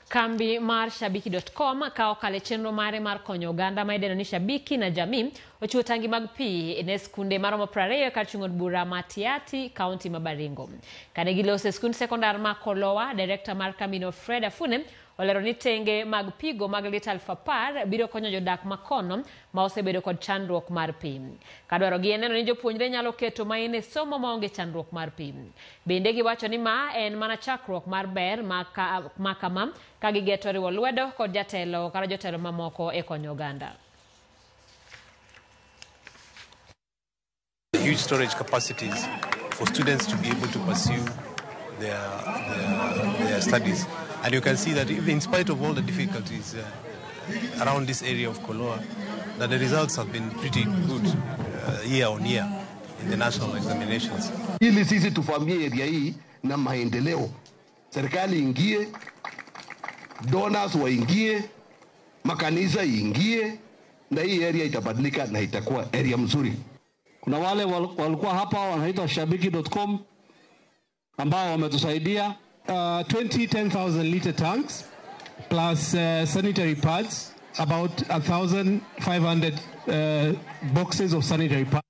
Kambi mar Shabiki.com ka okalo e chenro mare mar konyo oganda ma idendo ni Shabiki na Jamii ochiwo tangi mag pi ne skunde maromo 20 kar chung' od bura ma Tiaty, kaunti ma Baringo. Kane giloso e skund sekondar ma Kolowa, direkta mar kambino Fred Afune olero ni tenge mag pigo mag lita 10,000 biro konyo jodak ma kono ma osebedo kod chandruok mar pi. Kadwarogi en neno ni jopuonjre nyalo keto main e somo maonge chandruok mar pi. Bende giwacho ni ma en mana chakruok mar ber ma kama ka gigeto riwo lwedo kod jatelo kata jotelo mamoko e konyo oganda. Huge storage capacities for students to be able to pursue their studies. And you can see that even in spite of all the difficulties around this area of Koloa, that the results have been pretty good year on year in the national examinations. Ili sisi tufamie area hii na maendeleo. Serikali ingie, donors waingie, makanisa ingie, na hii area itabadilika na itakuwa area mzuri. Kuna wale walikuwa hapa wanaitwa Shabiki.com ambao wametusaidia 20 10,000 liter tanks plus sanitary pads, about 1,500 boxes of sanitary pads.